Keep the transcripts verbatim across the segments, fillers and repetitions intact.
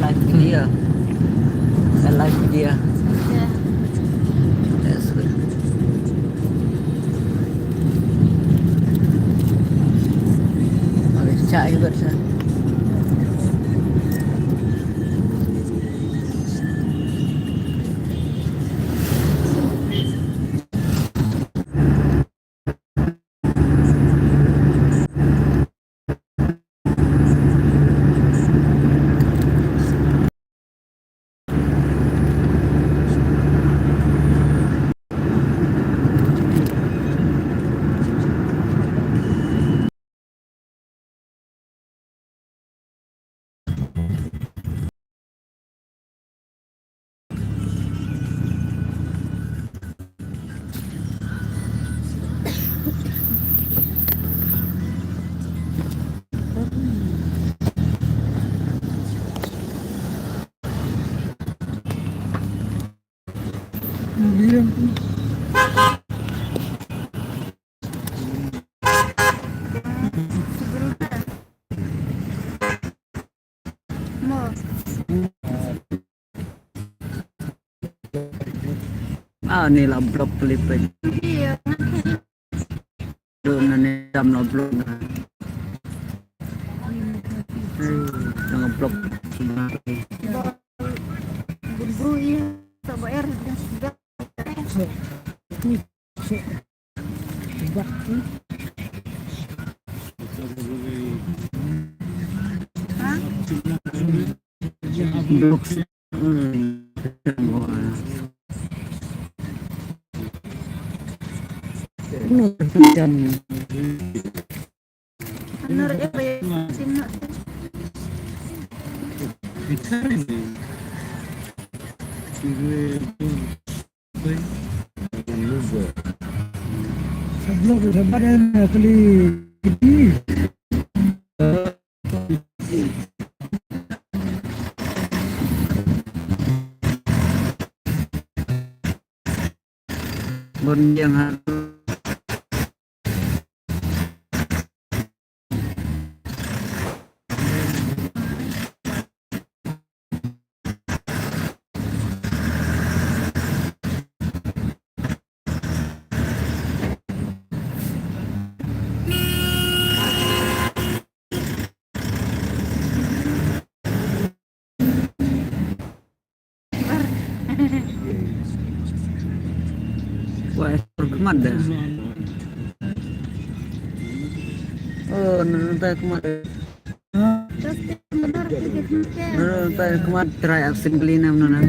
Live video. A live video. Yeah. That's good. Okay, chat you got, sir. Ah, ni la block clip. Iya. Dona ne dam la block. Dang block. Buru iya. Coba er. Wah, khmat dah. Oh, nonton khmat. Nonton khmat try action kali nam nona.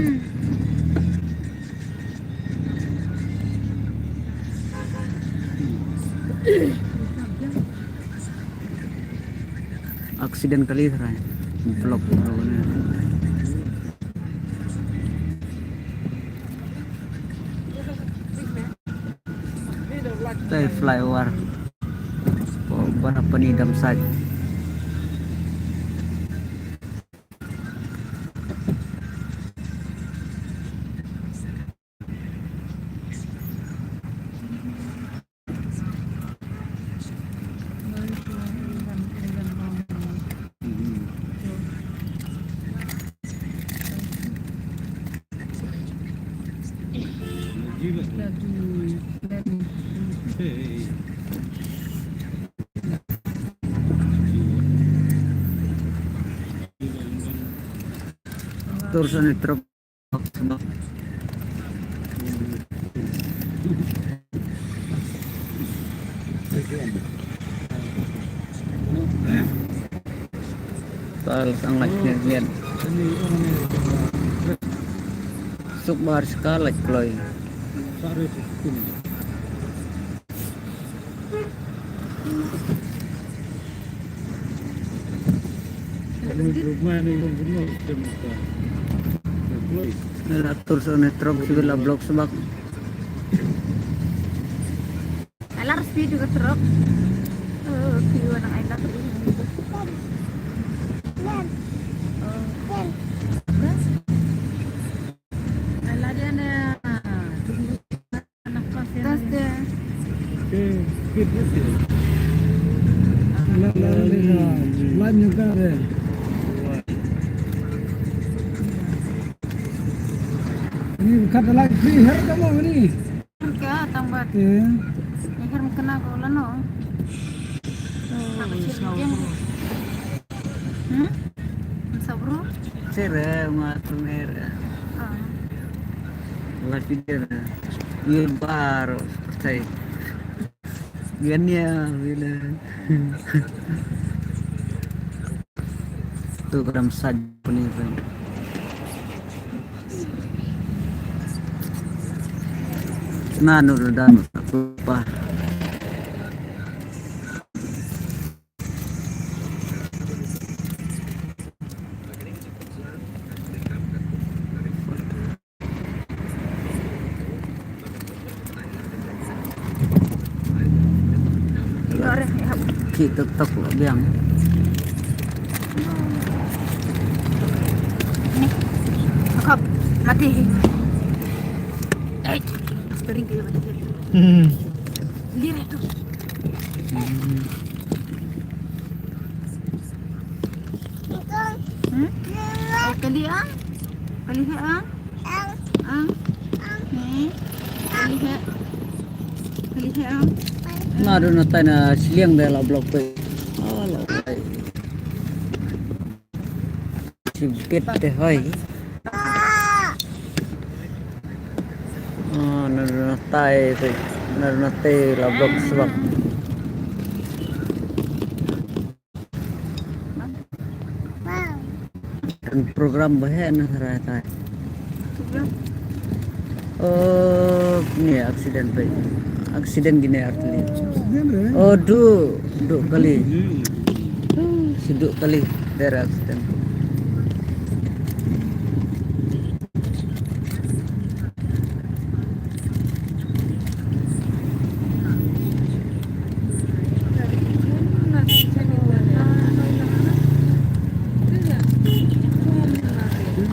Accident kali try. Vlog, vlog ne. Te flyover. Ba hani dam side. Tur sa ni trok. Tal sang lach ngiat ngiat. Suk bar ska lach kloi. Nila tur sa ni trok sibila blok sebak. Alar speed ka trok. Oh, kiwa nang aila. Oh. Alar dia na. Anak pas ya. Tas dia. Speed dia. La la la la. Lan juga deh. Ni kat lagi free her kamu ni. Ka tang ba. Te. Ni kan kena ko lano. Hmm? Sabru? Sera ma tumera. Ah. La video na. Yul bar tai. Gania bila. Tu kadam saj puni tu. Nanu dam pa. Ki tok tok lo biang. Ni. Akap. Mati. Ai. Sering kali mati. Hmm. Lihat tu. Hmm. Hmm? Oh, kali ah? Kali ah? Ang. Ni. Kali he. Kali he ang. Na duna tai na sliang de la blok pe. Ah, la tai. Sibit te hoi. Ah, na duna tai te. Na duna te la blok sebab. Kan program ba heh na tharai tai. Program? Oh, ni accident bai. Accident gini artili. Accident re? Oh, du, du kali. Si du kali der accident.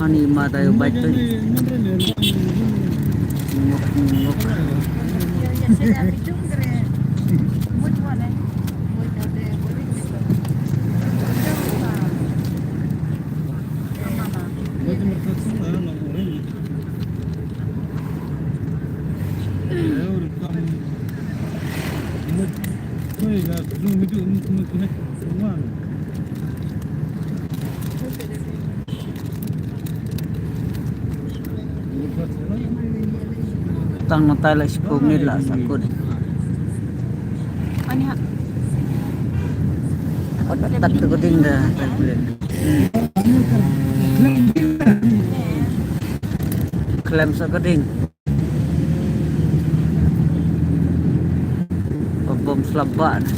Ani mata yo baik tu. Ngok, ngok. Tang na tai la shiphew minit la sa kut. Ani ha. Tat ka ding da. Khlem sa ka ding. Ba bom slap ba na.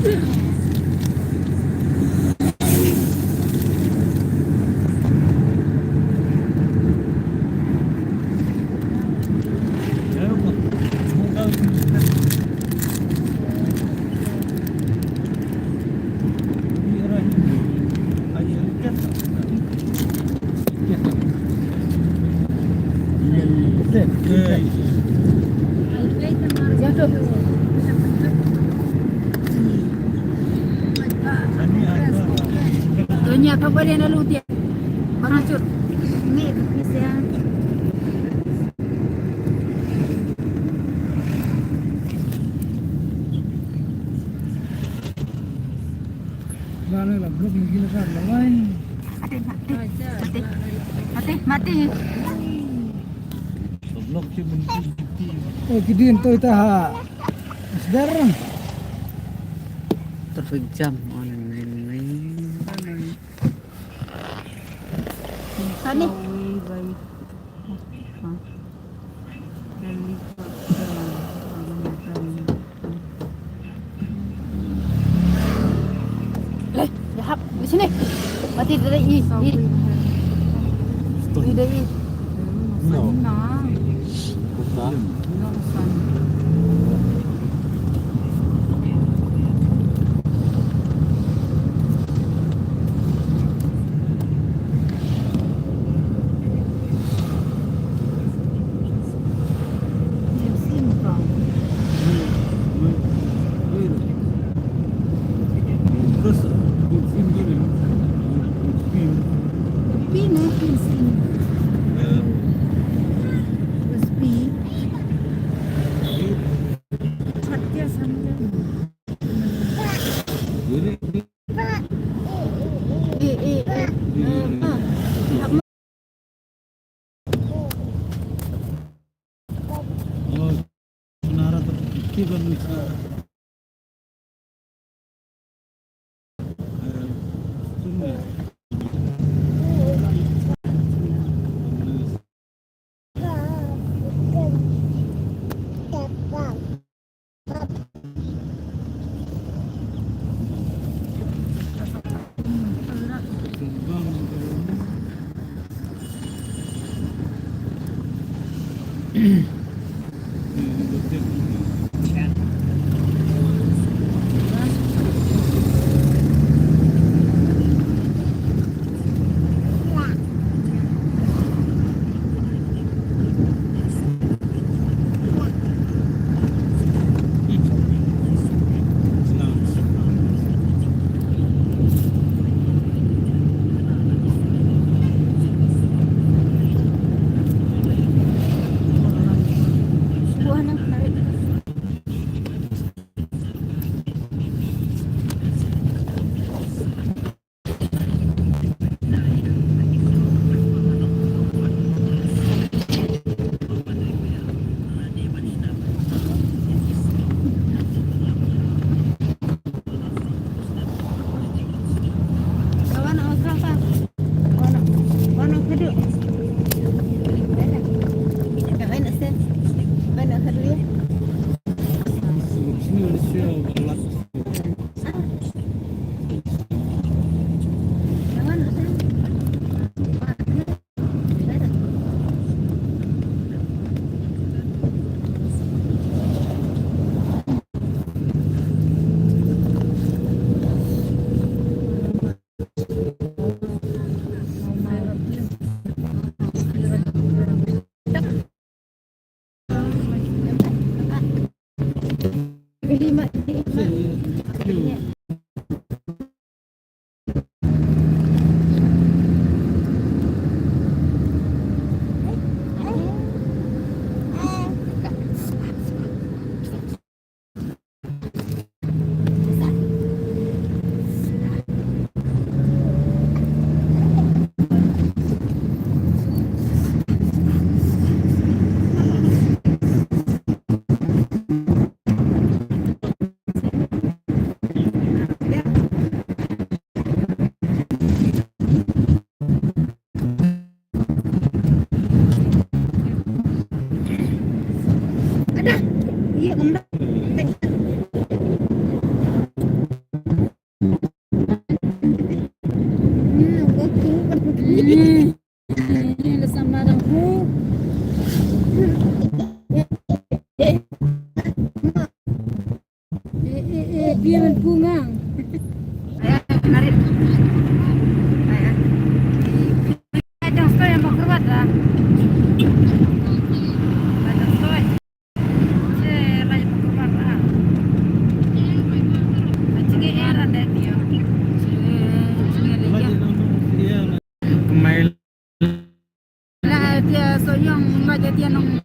Dunia apa boleh nak lutut? Barang cut. Ni, ni siang. Mati, mati. Mati, mati. Eh, ki dien to ita ha. Sdar. Traffic jam. Tani. Leh, dah hap di sini. Mati dari i, i. I dari i. No. Bukan. No, son. Eh, eh, eh, dia man pungang. Ayo, narik. Ayo. Ayo, jangan stop yang bakar bata. Ayo, jangan stop. Eh, lagi bakar bata. Cik, eh, randa dia. Cik, cik, eh, dia. Kemail. Lah, dia soyong, ba jadi nong.